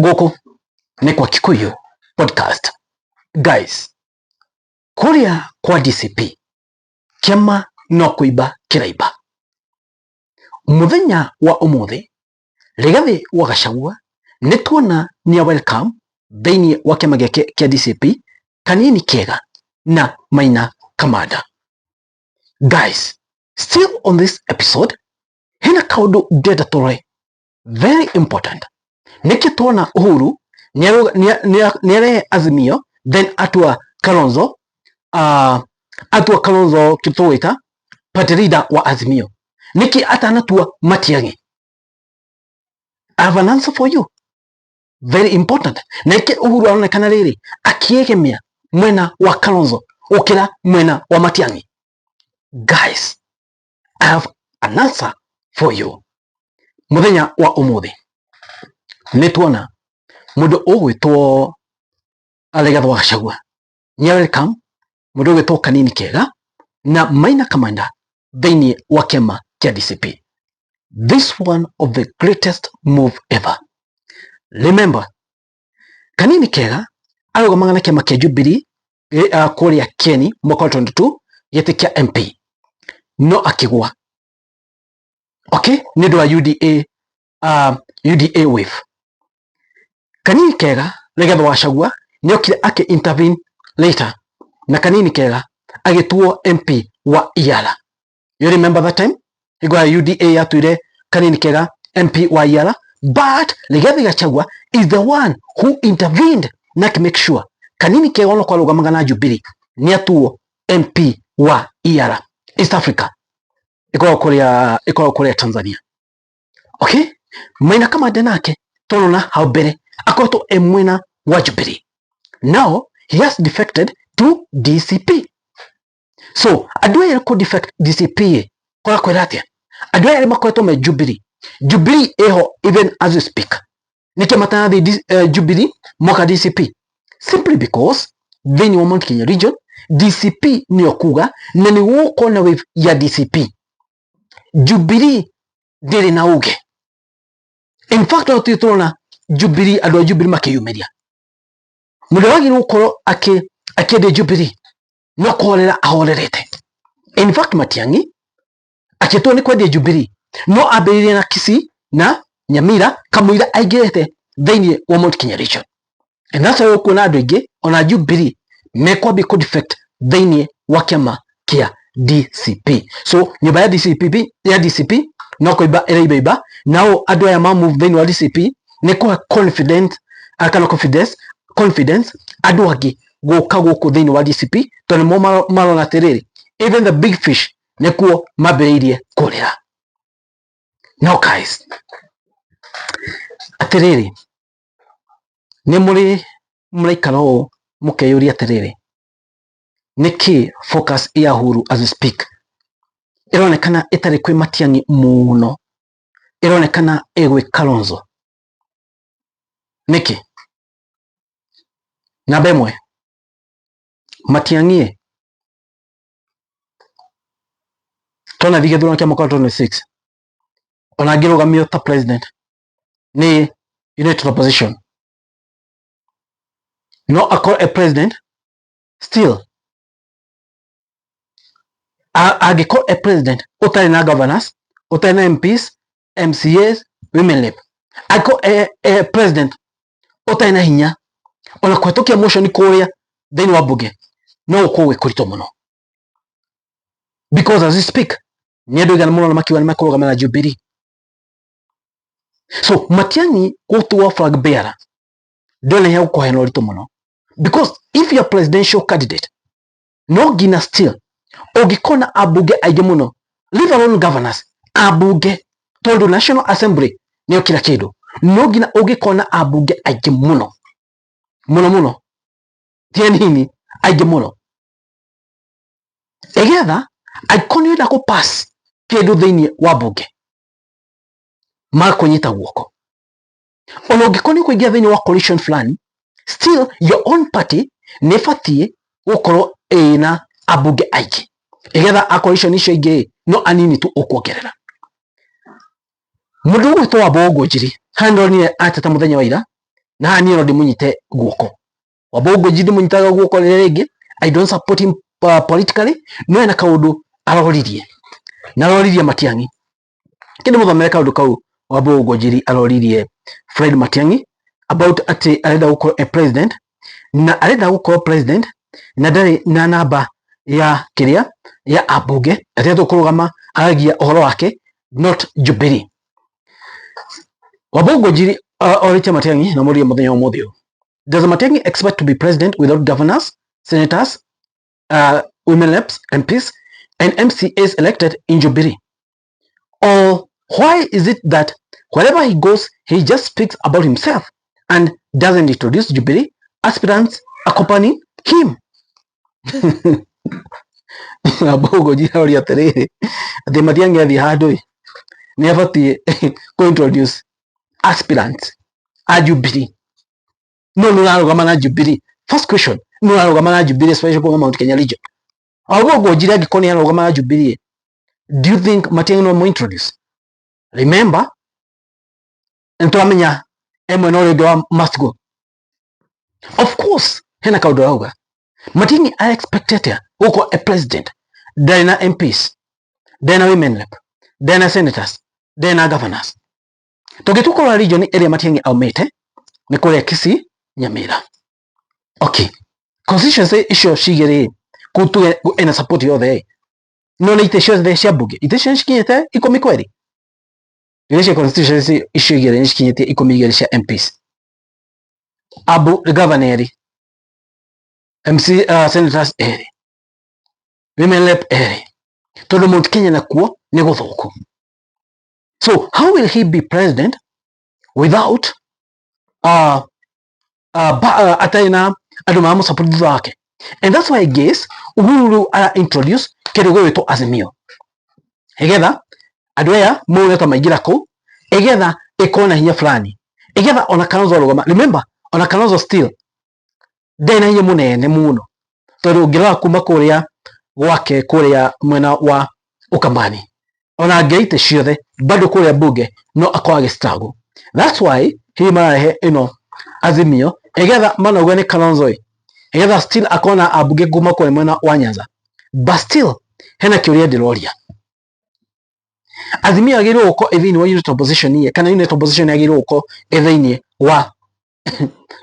Gũkũ nĩ kwa Kikuyu Podcast. Guys, kũrĩa kwa DCP kĩama no kũimba kĩraimba. Mũthenya wa ũmũthĩ Rigathĩ wa Gachagua nĩ tuona nĩ welcome thĩinĩ wa kĩama gĩake kĩa DCP Kanini Kega na Maina Kamanda. Guys, still on this episode hena kaũndũ ndĩrenda tũrore very important. Nĩkĩ tuona Uhuru nĩarehe Azimio then atua Kalonzo, atua Kalonzo kĩtũgwĩta party leader wa Azimio. Nĩkĩ atanatua Matiang'i? I have an answer for you, very important. Nĩkĩ Uhuru aronekana rĩrĩ akĩegemea mwena wa Kalonzo gũkĩra mwena wa Matiang'i? Guys, I have an answer for you. Mũthenya wa ũmũthĩ nĩ tuona mũndũ ũgwĩtwo Rigathĩ wa Gachagua nĩ welcome mũndũ ũgwĩtwo Kanini Kega na Maina Kamanda thĩinĩ wa kĩama kĩa DCP. This one of the greatest move ever. Remember, Kanini Kega arũgamaga na kĩama kĩa Jubilee kũrĩa Kieni mwaka wa 22 gĩtĩ kĩa MP no akĩgwa, okay, nĩ ũndũ wa UDA, UDA wave. Kanini Kega Rigathĩ wa Gachagua nĩ okire akĩ intervene later na Kanini Kega agĩtuo MP wa Iara. You remember that time hingo ya UDA yatuire Kanini Kega MP wa Iara, but Rigathĩ Gachagua is the one who intervened na akĩ make sure Kanini Kega ona kwarũgamaga na Jubilee nĩ atuo MP wa Iara, East Africa, ĩkoragwo kũrĩa Tanzania. Okay, Maina Kamanda nake tũrona hau mbere akoretwo e mwena wa Jubilee, now he has defected to DCP. So andũ aya kũ defect DCP kora kwĩra atĩa? Andũ aya makoretwo me Jubilee, Jubilee ĩho even as we speak. Nĩkĩo matanathiĩ Jubilee moka DCP? Simply because thĩinĩ wa Mount Kenya region DCP nĩyo kuga na nĩ gũgũkorwo na wave ya DCP. Jubilee ndĩrĩ na uge. In fact, no tũrona Jubilee, andũ a Jubilee makĩyumĩria. Mũndũ wagĩrĩirwo gũkorwo akĩendia Jubilee no kũhorera ahorerete. In fact, Matiang'i akĩtua nĩ kwendia Jubilee no ambĩrĩrie na Kisii na Nyamira kamũira aingĩrĩte thĩinĩ wa Mount Kenya region, and that's why ũkuona andũ aingĩ ona Jubilee mekwambia kũ defect thĩinĩ wa kĩama kĩa DCP. So nyũmba ya DCP, ya DCP no kũimba ĩraimbaimba. Nao andũ aya ma move thĩinĩ wa DCP nĩ kũhe confident kana confidence andũ angĩ gũka gũkũ thĩinĩ wa DCP, tondũ nĩmo marona atĩrĩrĩ, even the big fish nĩkuo mambĩrĩirie kũrĩra. Now guys, atĩrĩrĩ, nĩ mũrĩ mũraikara ũũ mũkeyũria atĩrĩrĩ, nĩkĩ focus ya Uhuru as we speak ĩronekana ĩtarĩ kwĩ Matiang'i mũno, ĩronekana ĩgwĩ Kalonzo? Nĩkĩ? Namba ĩmwe, Matiang'i twanathiĩ gĩthurano kĩa mwaka wa 26 ona angĩrũgamio ta president nĩ United Opposition, no akorwo e president still angĩkorwo e president ũtarĩ na governors, ũtarĩ na MPs, MCAs, women rep, angĩkorwo e president ũtarĩ na hinya ona kũhetũkia motion kũrĩa thĩinĩ wa bunge, no gũkorwo gwĩ kũritũ mũno, because as we speak nĩ andũ aigana mũno makiuga nĩ mekũrũgama na Jubilee. So Matiang'i gũtuo flag bearer ndĩrona he gũkũhe na ũritũ mũno, because if you are presidential candidate no nginya still ũngĩkorwo na ambunge aingĩ mũno, leave alone governors, ambunge, tondũ National Assembly nĩyo kila kĩndũ, no nginya ũngĩkorwo na ambunge aingĩ mũno mũno mũno, ti anini, aingĩ mũno, ĩgetha angĩkorwo nĩ ũrenda kũ pass kĩndũ thĩinĩ wa bunge makũnyita guoko. Ona ũngĩkorwo nĩ ũkũingĩra thĩinĩ wa coalition fulani, still your own party nĩ ĩbatiĩ gũkorwo ĩna ambunge aingĩ, ĩgetha a coalition icio ingĩ no anini tu ũkuongerera. Mũndũ ũgwĩtwo Wambo Ngũnjiri harĩa ndonire ateta mũthenya wa ira. Na haha niĩ no ndĩmũnyite guoko. Wambogo Ngonjiri ndĩmũnyitaga guoko rĩrĩa rĩngĩ. I don't support him politically, no ena kaũndũ aroririe na aroririe Matiang'i. Kĩndũ mũthomere kaũndũ kau Wambogo Ngonjiri aroririe Fred Matiang'i about atĩ arenda gũkorwo e president, na arenda gũkorwo president na ndarĩ na namba ya kĩrĩa ya ambunge atĩ tũkũrũgama aragia ũhoro wake, not Jubilee. Wambogo Ngonjiri orĩtie Matiang'i na mũrie mũthenya wa ũmũthĩ ũyũ, does Matiang'i expect to be president without governors, senators, women reps, MPs and MCAs elected in Jubilee? Or why is it that wherever he goes, he just speaks about himself and doesn't introduce Jubilee aspirants accompanying him? Wambogo Ngonjiri aroria atĩrĩrĩ, atĩ Matiang'i athiĩ handũ ĩ, nĩ abatiĩ kũ introduce aspirants a Jubilee. No nĩ ũrarũgama na Jubilee? First question, nĩ ũrarũgama na Jubilee, especially kuma Mount Kenya region? Wambogo Ngonjiri angĩkorwo nĩ ararũgama na Jubilee, do you think Matiang'i no mo introduce? Remember, nĩ tũramenya e mwena ũrĩa ũngĩ wa must go. Of course hena kaũndũ arauga. Matiang'i a expect atĩa gũkorwo e president ndarĩ na MPs, ndarĩ na women rep, ndarĩ na senators, ndarĩ na governors? Tũngĩtua kũrora region ĩrĩa Matiang'i aumĩte nĩ kũrĩa Kisii, Nyamira. Okay, constituency icio cigĩrĩ kũu tuge ena support yothe, no nĩ itĩ ciothe cia mbunge, itĩ icio nĩcikinyĩte 10 kweri? Iria cia constituency icio igĩrĩ nĩcikinyĩtie 12 cia MPs, abu governor erĩ, MC, senators erĩ, women rep erĩ, tondũ Mount Kenya nakuo nĩ gũthũku. So how will he be president without atarĩ na andũ maramũ support thutha wake? And that's why I guess Uhuru rĩu ara introduce kĩndũ gĩgwĩtwo Azimio, ĩgetha andũ aya maune ta maingĩra kũu, ĩgetha ĩkorwo na hinya fulani, ĩgetha ona Kalonzo arũgama. Remember, ona Kalonzo still ndarĩ na hinya mũnene mũno, tondũ ũngĩrora kuma kũrĩa gwake kũrĩa mwena wa Ukambani, ona angĩaite ciothe bado kũrĩa bunge no akorwo agĩ struggle. That's why hihi mararehe ĩno Azimio, ĩgetha manauga nĩ Kalonzo ĩ, ĩgetha still akorwo na ambunge kuma kũrĩa mwena wa Nyanza. But still hena kĩũria ndĩroria: Azimio yagĩrĩirwo gũkorwo ĩ thĩinĩ wa unit opposition ĩ, kana unit opposition yagĩrĩirwo gũkorwo ĩ thĩinĩ wa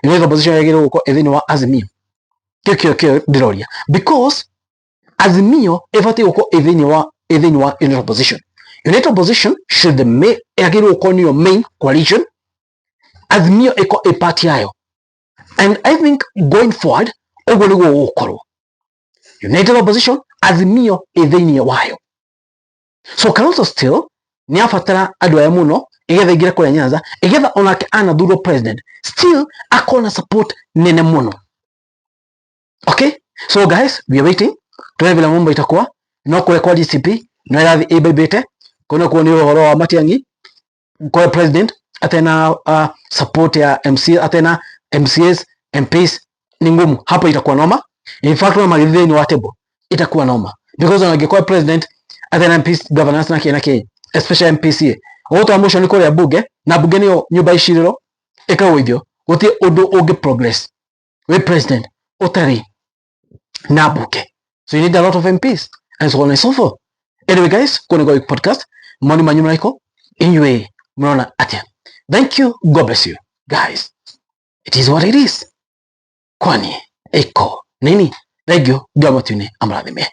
unit opposition yagĩrĩirwo gũkorwo ĩ thĩinĩ wa Azimio? Kĩo kĩo ndĩroria, because Azimio ĩbatiĩ gũkorwo ĩ thĩinĩ wa unit opposition. Unit opposition should the main, yagĩrĩirwo gũkorwo nĩyo main coalition, Azimio ĩkorwo ĩ part yayo. And I think going forward ũguo nĩguo gũgũkorwo, united opposition, Azimio ĩ thĩinĩ wayo. So Kalonzo still nĩ abatara andũ aya mũno, igetha ingĩre kũrĩa Nyanza, igetha onake anathurwo president still akorwo na support nene mũno. Okay, so guys, we are waiting tuone vile mambo itakuwa. No kũrĩa kwa DCP no ĩrathiĩ ĩmbaimbĩte kũu, nakuo nĩ ũhoro wa Matiang'i kwa president atena support ya MC, atena MCAs, MPs, ni ngumu hapo, itakuwa noma. In fact, na magithii thĩinĩ wa table itakuwa noma, because angĩkorwo president atena MPs, governors na kĩ na kĩ, especially MPC ũgũtwara motion kũrĩa bunge, na bunge nĩyo nyũmba icirĩro ĩkagũithio, gũtirĩ ũndũ ũngĩ progress wĩ president ũtarĩ na bunge. So you need a lot of MPs and so on and so forth. Anyway guys, kũu nĩ podcast moni manyu mraiko inyuĩ mnaona atĩa? Thank you, God bless you guys. It is what it is, kwani iko nini? Thank you. Ngai matu-inĩ amũrathime.